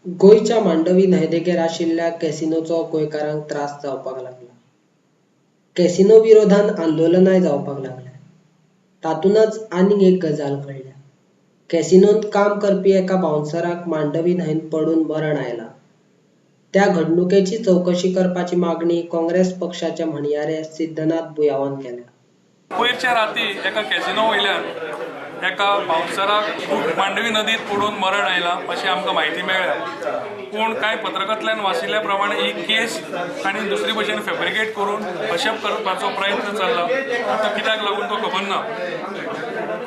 गोंयच्या मांडवी न्हंयेदेगेर आशिल्ल्या कॅसिनोचो गोंयकारांक त्रास जावपाक लागला. कॅसिनो विरोधान आंदोलनाय जावपाक लागल्या. तातूंतच आनीक एक गजाल घडल्या. कॅसिनोंत काम करपी एका बावन्सराक मांडवी न्हंयेंत पडून मरण आयलां. त्या घडणुकेची चवकशी करपाची मागणी काँग्रेस पक्षाचे म्हणयारे सिद्धनाथ बुयांवान केल्या. पयरच्या राती एका कॅसिनो वयल्यान एका बावन्सराक मांडवी नदीत पडून मरण आयलां अशी आमकां म्हायती मेळ्ळ्या. पूण कांय पत्रकांतल्यान वाचिल्ल्या प्रमाणे ही केस तांणी दुसरी भशेन फेब्रिकेट करून अशें करपाचो प्रयत्न चल्ला. आतां कित्याक लागून तो खबर ना.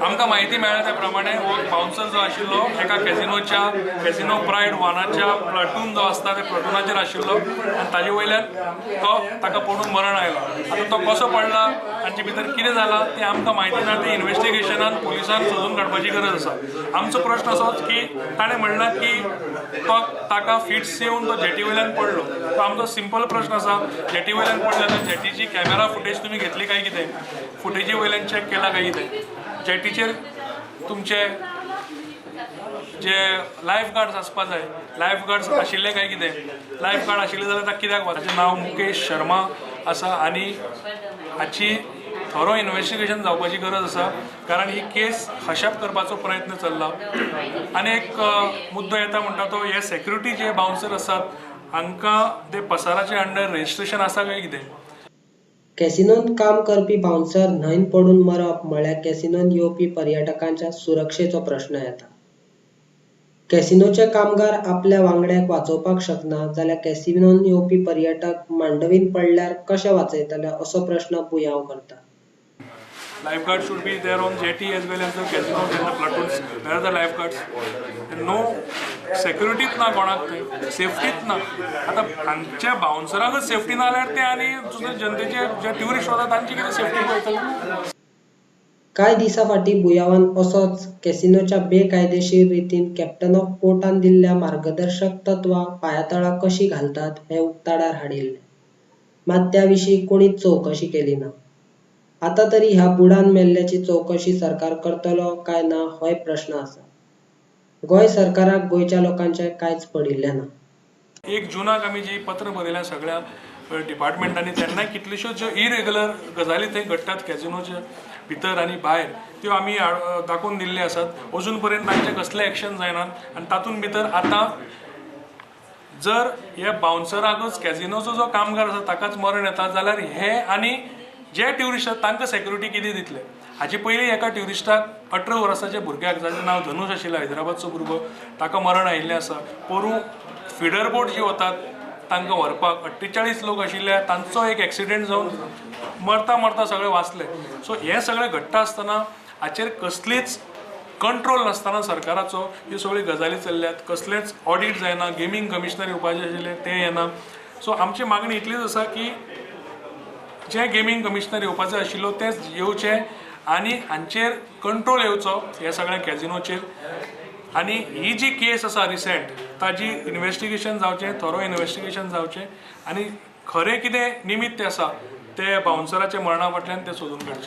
आमकां म्हायती मेळ्ळ्या त्या प्रमाणे हो बावन्सर जो आशिल्लो एका कॅसिनोच्या कॅसिनो प्रायड वानाच्या प्लाटून जो आसता त्या प्लाटूनाचेर आशिल्लो आनी ताजे वयल्यान तो ताका पडून मरण आयलो. आतां तो कसो पडला, तांचे भितर कितें जालां तें आमकां म्हायती ना. तें इन्वेस्टिगेशनान पुलिसान सोदून काडपाची गरज आसा. आमचो प्रश्न असोच की ताणें म्हणलां की तो ताका फिट्स येवन तो जेटी वयल्यान पडलो. तो आमचो सिंपल प्रश्न आसा, जेटी वयल्यान पडलो जाल्यार जेटीची कॅमेरा फुटेज तुमी घेतली काय कितें, फुटेजी वयल्यान चॅक केला काय कितें, जेटीचेर तुमचे जे लायफ गार्ड्स आसपा जाय, लायफ गार्ड्स आशिल्ले काय कितें, लायफ गार्ड आशिल्ले जाल्यार ताका कित्याक वता. ताचें नांव मुकेश शर्मा आसा आनी हाची थरो इन्वेस्टिगेशन जावपाची गरज आसा, कारण ही केस हशप करपाचो प्रयत्न चल्ला. आनी एक मुद्दो येता म्हणटा तो हे सेक्युरिटी जे बावन्सर आसात हांकां ते पसाराचे अंडर रजिस्ट्रेशन आसा काय कितें. कॅसिनोंत काम करपी बावन्सर न्हंयेंत पडून मरप म्हळ्यार कॅसिनोंत येवपी पर्यटकांच्या सुरक्षेचो प्रश्न येता. कॅसिनोचे कामगार आपल्या वांगड्याक वाचोवपाक शकना जाल्यार कॅसिनोंत येवपी पर्यटक मांडवींत पडल्यार कशे वाचयतले असो प्रश्न बुयांव करता. Lifeguards should be there on jetty as well as the casinos and the platoons. Where are the lifeguards? No security ना कोणाक, थंय सेफ्टीच ना. आतां हांगच्या बावन्सराकच सेफ्टी ना जाल्यार ते आनी दुसरे जनतेचे जे ट्युरिस्ट वता तांची कितें सेफ्टी पळयतले. कांय दिसां फाटीं बुयांवान असोच कॅसिनोच्या बेकायदेशीर रितीन कॅप्टन ऑफ पोर्टान दिल्ल्या मार्गदर्शक तत्वां पांयातळा कशीं घालतात हें उक्ताडार हाडिल्लें. मात त्या विशीं कोणीच चवकशी केली ना. आतां तरी ह्या बुडान मेल्ल्याची चवकशी सरकार करतलो काय ना होय प्रश्न आसा. गोंय सरकाराक गोंयच्या लोकांचें कांयच पडिल्लें ना. 1 जूनाक आमी जी पत्र बरयल्या सगळ्या डिपार्टमेंटांनी, तेन्ना कितल्योश्योच ज्यो इरेगुलर गजाली थंय घडटात कॅसिनोच्या भितर आनी भायर त्यो आमी दाखोवन दिल्ले आसात. अजून पर्यंत तांचें कसलें एक्शन जायना आनी तातूंत भितर आतां जर ह्या बावन्सराकच कॅसिनोचो जो कामगार आसा ताकाच मरण येता जाल्यार हे आनी जे ट्युरिस्ट आसात तांकां सेक्युरिटी कितें दितले. हाचे पयलीं एका ट्युरिस्टाक 18 वर्साच्या भुरग्याक जाचें नांव धनुष आशिल्लें, हैदराबादचो भुरगो, ताका मरण आयिल्लें आसा. पोरूं फिडर बोट जी वतात तांकां व्हरपाक 48 लोक आशिल्ले, तांचो एक एक्सिडेंट जावन मरता मरता सगळे वाचले. सो हें सगळें घडटा आसतना हाचेर कसलीच कंट्रोल नासतना सरकाराचो ह्यो सगळ्यो गजाली चल्ल्यात. कसलेंच ऑडीट जायना, गेमींग कमिशनर येवपाचें आशिल्लें तें येना. सो आमची मागणी इतलीच आसा की जे गेमींग कमिशनर येवपाचो आशिल्लो तेच येवचे आनी हांचेर कंट्रोल येवचो ह्या सगळ्या कॅसिनोचेर. आनी ही जी केस आसा रिसेंट ताजी इन्वेस्टिगेशन जावचें, थोरो इन्वेस्टिगेशन जावचें आनी खरें कितें निमित्त आसा ते बावन्सराच्या मरणा फाटल्यान तें सोदून काडचें.